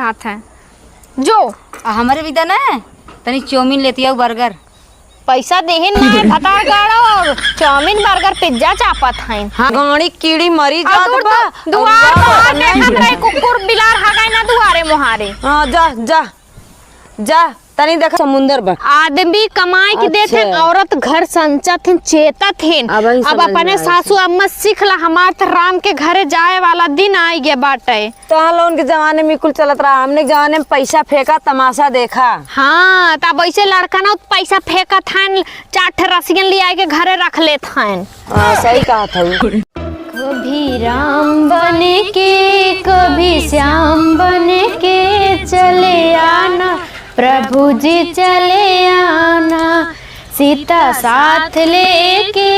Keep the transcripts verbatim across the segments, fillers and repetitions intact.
बात है। जो। आ, हमरे बिदा ना, तनी चाउमीन लेती आउ, बर्गर। पैसा देहिन ना, भतार गाड़ो और चाउमीन, बर्गर, पिज्जा चापत हैं। हाँ, गाड़ी कीड़ी मरी और जात दूर बा। दु-, दुआर और पर बा, देखत नहीं। रहे, कुकुर बिलार हगाई ना दुआरे मुहारे। हाँ, जा, जा, जा, तनी देखा समुंदर बा। आदमी कमाई के देत हैं, अच्छा। औरत घर संचत हैं, चेतत हैं। अब वही अब समझ अपने में आइल। सासू अम्मा सीख ला, हमार त राम के घरे जाए वाला दिन आइ गया बाटे। तोहन लोगन के जमाने में कुल चलत रहा, हमने के जमाने में पैसा फेंका, तमाशा देखा। हाँ, तब वैसे लड़का ना पैसा फेंकत हन, चार ठे रसियन लियाए के घरे रख लेत हन। हाँ, सही कहत हऊ। कभी राम बन के, कभी श्याम बन के चले आना, प्रभु जी चले आना। सीता साथ लेके,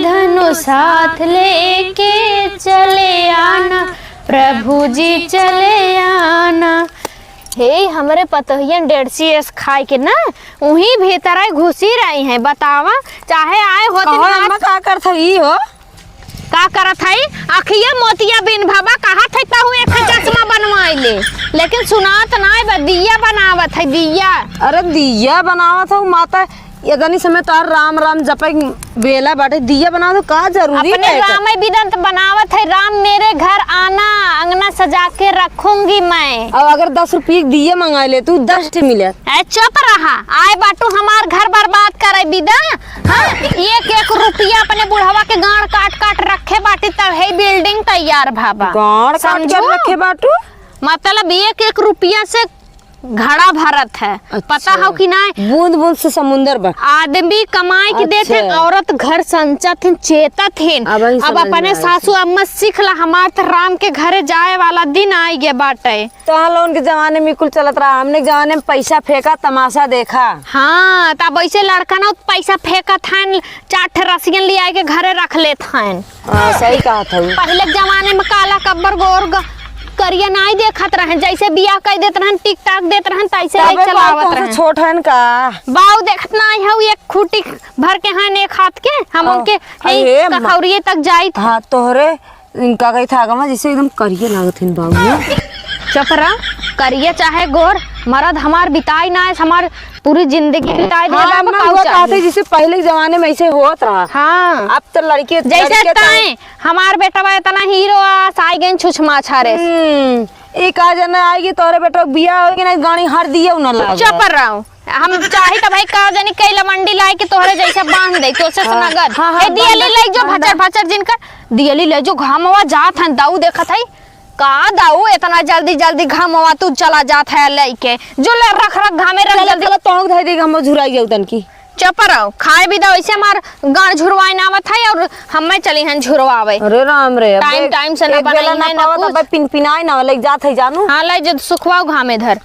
धनुष साथ लेके चले आना, प्रभु जी चले आना। हे, हमरे पतोहियन डेढ़ सौ एस खाए के ना, उहीं भीतर आए घुसी रही हैं। बतावा, चाहे आए होती कहो, ना। अम्मा, का करत हई हो? का करत हई? अखिया मोतिया बिन भवा कहत हई, तहु एक ठे चश्मा बनवाई ले, लेकिन सुनात नाई बा, दिया बनावत हई, दिया। अरे, दिया बनावत हऊ माता, इतनी समय तोहर राम राम जपे बेला बाटे, दिया बनावत हऊ, का जरूरी अपने है एकर? रामे बिदंत बनावत है, राम मेरे घर आना, अंगना सजा के रखूंगी मैं। अब अगर दस रुपये के दिया मंगा ले तू, दस ठे मिले। ए, चुप रहा, आए बाटू हमार घर बर्बाद करे बिदा। हाँ, एक एक रुपया अपने बुढ़वा के गांड काट काट रखे बाटी, तब है बिल्डिंग तैयार भवा। गांड काट के समझू? रखे बाटू? मतलब एक एक रुपया से घड़ा भरत है। अच्छा। पता हो कि नाय? बूंद बूंद से समुंदर बा। आदमी कमाई के देत है, अच्छा। औरत घर संचत है, चेतत है। अब वही अब समझ अपने में आइल। सासू अम्मा सीख ला, हमार त राम के घरे जाए वाला दिन आइ गया बाटे। तोहन लोगन के जमाने में कुल चलत रहा, हमने के जमाने में पैसा फेंका, तमाशा देखा। हाँ, तब वैसे लड़का ना पैसा फेंकत हन, चार ठे रसियन लियाए के घरे रख लेत हन। हाँ, सही कहत हऊ। पहिले के जमाने में काला कब्बर गोर ग-, करिया नाई देखत रहन, जैसे बियाह कइ देत रहन, टिक टाक देत रहन, तैसे तबे लेके चलावत बाऊ रहन। छोट हन का? बाऊ देखत नाई हऊ, एक खूटी भर के हन एक हाथ के, हम हाँ। उनके अरे हे अम्मा। कखौरिये तक जाइत। हाँ, तोहरे इनका कही था आगमा जैसे एकदम करिए लागत हन बाबू। चुप रह, करिए चाहे गोर, मरद हमार बिताई ना है, हमार पूरी जिंदगी बिताई दे हाँ, बाबू, अम्मा, काऊ वो चाहिए? कहते जैसे पहले के जमाने में ऐसे होत रहा। हाँ। अब तो लड़के, जैसे लड़के तो ताए, हमार बेटवा इतना हीरो आ, साइगन छुछ माछा रे। हम्म, ई का जना आएगी तोरे बेटवा बियाह होगी ना, गाड़ी हर दिए उन्हें लाग। चुप रहो। हम चाही त भाई का जानी कई लवंडी लाए के तोहरे जैसे बांध दे, तोसे हाँ, सुनागत। हाँ, हाँ, ए, दियली बांध दे, ले जो बांध दे। भचर भचर जिनकर, दियली ले जो घामवा जात हन, दाऊ देखत हई। का दाऊ इतना जल्दी जल्दी घामवा तू चला जात है लेके? जो ले रख रख घामे रख चलो, जल्दी। चलो, तोहक धई दे, घामवा झुराई जाऊ तनकी। चुप रहो, खाए भी दो, ऐसे हमार गाड़ झुरवाए ना आवत है और हमें चली हन झुरवावे। अरे राम रे, अब टाइम, एक, टाइम से ना एक बेला बनाई ना है, ना पावत, कुछ। अब पिनपिनाए ना, ले जात है जानू। हाँ, ले जो सुखवाओ घामे धर।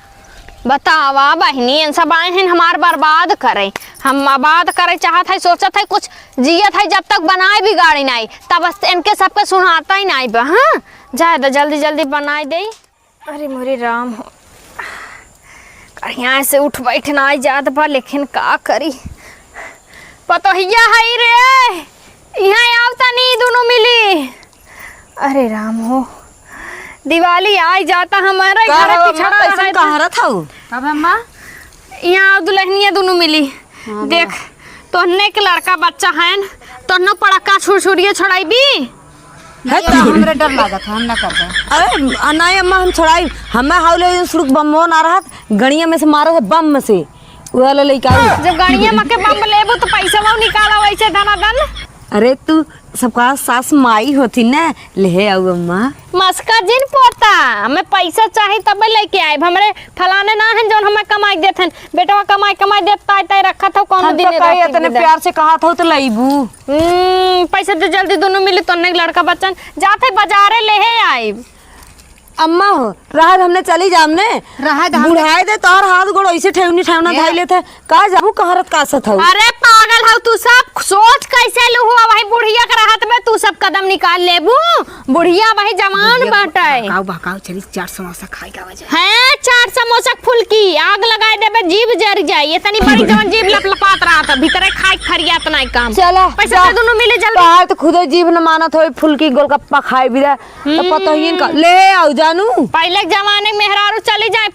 बतावा बहिनी, इन सब आए हैं हमार बर्बाद करे। हम आबाद करे चाहत है, सोचत है कुछ जियत है, जब तक बनाए बिगाड़ी नाई, तब बस इनके सबके सुनाता ही नाई बा। हाँ, जाए दो, जल्दी जल्दी बनाए दे। अरे मोरे राम हो, कहिया से उठ बैठ नाई जात बा, लेकिन का करी, पतोहिया है रे। इहाँ आव तनी, दुनू मिली। अरे राम हो, दिवाली आई जाता, हमारे का घर हो, पिछड़ा अम्मा, कैसन रहे। कहरत हऊ? कब अम्मा? इहाँ आव दुल्हनिया, दुनू मिली। हाँ, देख, बोला। तोहने के लड़का बच्चा है, तोहनो पड़का छुरछुरिये छोड़ाई भी। है नहीं, तो? अम्मा, हमरे डर लागत है, हम ना करबे। अरे, आ, नहीं अम्मा, हम छोड़ाई, हमें हाउ ले सुरुक बम ना रहत, गड़िया में से मारत है, बम में से। उ वाला लइका आउ। जब गाड़िया में के बम लेबू तो पैसा वो निकाला वैसे दनादन। अरे तू सबका सास माई होती न, लेहे आउ अम्मा। मस्का जिन पोता, हमें पैसा चाही तबे लेके आइब। हमरे फलाने ना हन जौन हमें कमाई देत हन। बेटवा कमाई, कमाई देत ताई, ताई रखत हो, कौन हम दिन तो कही रखी इतने बिदा। प्यार से कहत हो तो लइबू। हम्म, पैसा दे जल्दी, दुनू मिली तोन्ने के लड़का बच्चन। जाते बाजारे लेहे आइब। अम्मा हो, रहे दे, हमने चली जाम ने। रहे दे, हम बुढ़ाए दे, तोहर हाथ गोड़ ऐसे ठेवनी ठेवना ए। धाई लेत है। का जाबू कहरत कासत हऊ? अरे पागल हऊ तू सब, सोच कैसे लू हुआ भाई बुढ़िया के रहत में तू सब कदम निकाल लेबू। बुढ़िया भाई जवान बुढ़िया बाटे। बहकाओ, बहकाओ, चली चार समोसा खाए के आवा जाए। हैं, चार समोसा फुल्की, आग लगाए देबे, जीभ जर जाई। इतनी बड़ी जवन जीभ लपलपात रहत है, भीतरे खाए के फरियात नाई काम। चला, पैसा जा। दे दुनू मिले जल्दी। तोहार तो खुदे जीभ न मानत होई, फुल्की गोलगप्पा खाए बिदा। तो हम्म। पतोहियन का ले आउ जानू। पहिले के जमाने में मेहरारू चली जाए,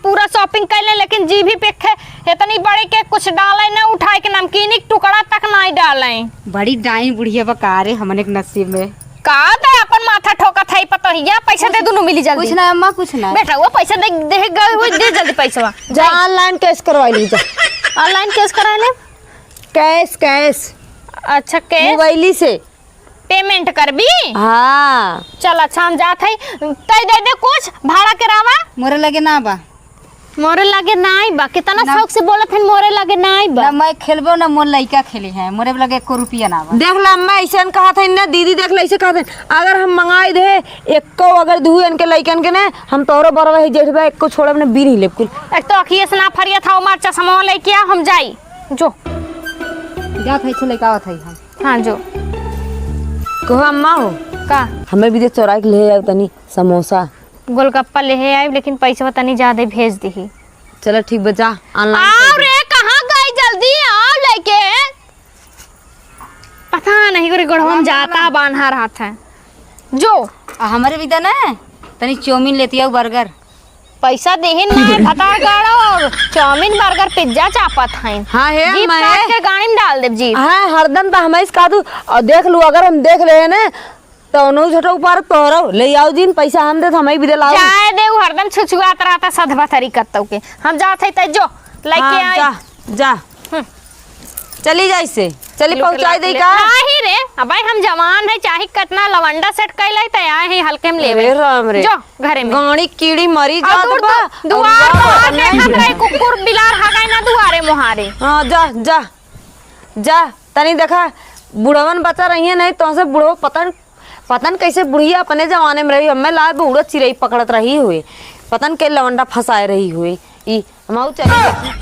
shopping कैले, लेकिन जीभी पे खे-, इतनी बड़ी के कुछ डाले ना, उठाए के नमकीन एक टुकड़ा तक नाई डाले। बड़ी डाइन बुढ़िया बा का रे, हमने के नसीब में। का दे अपन माथा ठोकत है पतोहिया, पैसा दे दुनु मिली जल्दी। कुछ ना अम्मा, कुछ ना। बेटा, वो पैसा दे, दे गए हुए, दे जल्दी पैसा। जा online cash करवा ली जा। Online cash करा ले? Cash, cash। अच्छा, cash। मोबाइली से। Payment करबी? हाँ। चल, अच्छा, हम जात हई। तै दे दे कुछ भाड़ा के रावा। मोरे लगे ना बा। मोरे लगे नाई बा। कितना ना। शौक से बोलत हन, मोरे लगे नाई बा। ना मैं खेलबो, ना मोर लइका खेली है। मोरे लगे एको रुपया ना बा। देख ला अम्मा, ऐसे न कहत हन ना, दीदी देख ला, ऐसे कहत हन। अगर हम मंगाई दे, एको अगर दुहु इनके लइकन के ना, हम तोहरो बरवा ही जेठबा, एको छोड़ब ना, बीन ही लेब कुल। एक तो अखिए से ना फरियत हौ, मार चश्मा लेके आ, हम जाई। जो। जात हई, छे लइका आवत हई हम। हाँ, जो। कहो अम्मा हो। का? हमें भी दे चोराई के ले आओ तनी समोसा। गोलगप्पा लेहे आइब, लेकिन पैसवा तनी जादे भेज दिही। चलो ठीक बा, जा, online आओ कर दे। रे, कहाँ गई? जल्दी आओ लेके। पता नहीं, गोरे गोड़वा में ना, ना, जाता ना। बान्हा रहत है। जो। आ, हमरे भी दे ना, तनी चाउमीन लेती आओ, burger। पैसा देहे ना, भतार गाड़ो, चाउमीन, burger, pizza चापत हैं। हाँ, हे, जीप मैं काट के गाड़ी में डाल देब, जीप। हाँ, हरदम तो हमें इसका तू, और देख लू, अगर हम देख ले ना, तो उन्हों झटो ऊपर तोहरो ले आओ जिन, पैसा हम दे, हमें भी दे लाओ। जाए दे, उ हरदम छुछुआत रहता, सधवा तरी कत्तौ के। हम जात है, तै जो, लेके हाँ, आए। जा, जा। हम्म। चली जाई से, चली लुट पहुँचाई लाट दे ले। का? नाही रे, अबे हम जवान है, चाहे कितना लवंडा set कैले, तै आए ही हल्के में लेवे। अरे राम रे। जो, घरे में। गाड़ी कीड़ी मरी और जात दूर बा। तो दुआर और तो आर नहीं देखत रे। रहे, कुकुर बिलार हगाई ना दुआरे मुहारे। हाँ, जा, जा, जा। तनी देखा, बुढ़वन बचा रही है, नहीं तो से बुढ़ो पता न, पता न कैसे बुढ़िया अपने जमाने में रही, हमें लाल बा उड़द चिरई पकड़त रही हुए, पता न के लवंडा फंसाए रही हुए। ई हम आऊ चले।